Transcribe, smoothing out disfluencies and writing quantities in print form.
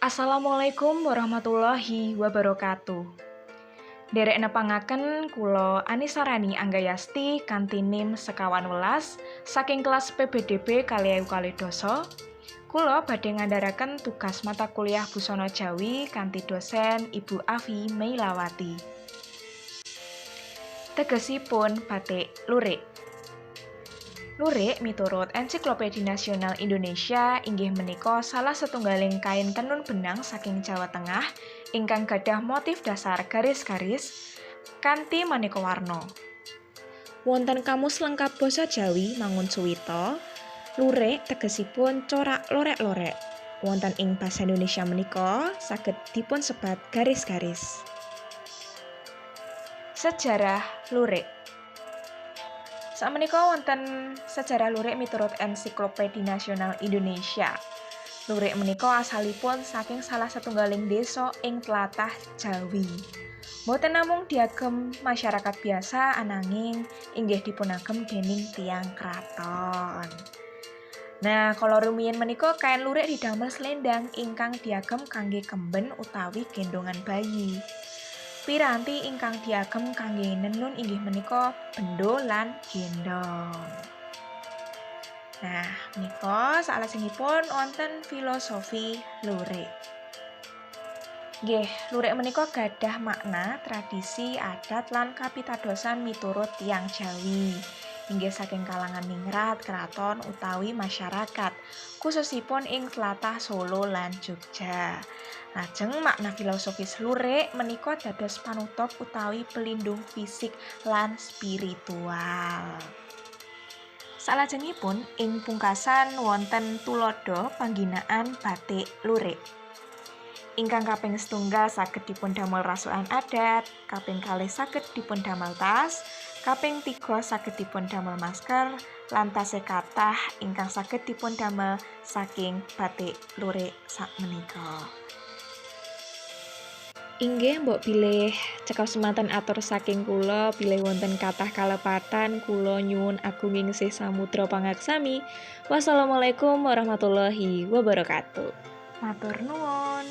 Assalamualaikum warahmatullahi wabarakatuh. Nderek nepangaken kula Anisarani Anggayasti kanthi NIM 21 saking kelas PBDB 2012. Kula badhe ngandharaken tugas mata kuliah Busana Jawi kanthi dosen Ibu Avi Meilawati. Tegesipun batik lurik. Lurik miturut Ensiklopedi Nasional Indonesia inggih menika salah setunggaling kain tenun benang saking Jawa Tengah ingkang gadhah motif dasar garis-garis kanthi maneka warna. Wonten Kamus Lengkap Basa Jawi Mangunsuwita, lurik tegesipun corak lorek-lorek. Wonten ing basa Indonesia menika saged dipunsebat garis-garis. Sejarah lurik. Sakmenika wonten sejarah lurik miturut Ensiklopedi Nasional Indonesia. Lurik menika asalipun saking salah satunggaling desa ing tlatah Jawi. Boten namung diagem masyarakat biasa, ananging inggih dipunagem dening tiyang kraton. Nah, kala rumiyin menika kain lurik didamel selendang ingkang diagem kangge kemben utawi gendongan bayi. Piranti ingkang diagem kangge nenun inggih menika bendo lan gendong. Nah, menika salajengipun wonten filosofi lurik. Nggih, lurik menika gadah makna tradisi, adat lan kapitadosan miturut tiyang Jawi. Inggih saking kalangan ningrat, kraton utawi masyarakat, khususipun ing tlatah Solo lan Jogja. Lajeng makna filosofis lurik menika dados panutup utawi pelindung fisik lan spiritual. Salajengipun ing pungkasan wonten tuladha pangginaan batik lurik. Ingkang kaping setunggal saged dipundamel rasukan adat, kaping kalih saged dipundamel tas, kaping tiga saged dipundamel masker, lan tasih kathah ingkang saged dipundamel saking batik lurik sakmenika. Inggih, mbok bilih cekap semanten atur saking kula, bilih wonten kathah kalepatan, kula nyuwun agunging sih samudra pangaksami. Wassalamualaikum warahmatullahi wabarakatuh. Matur nuwun.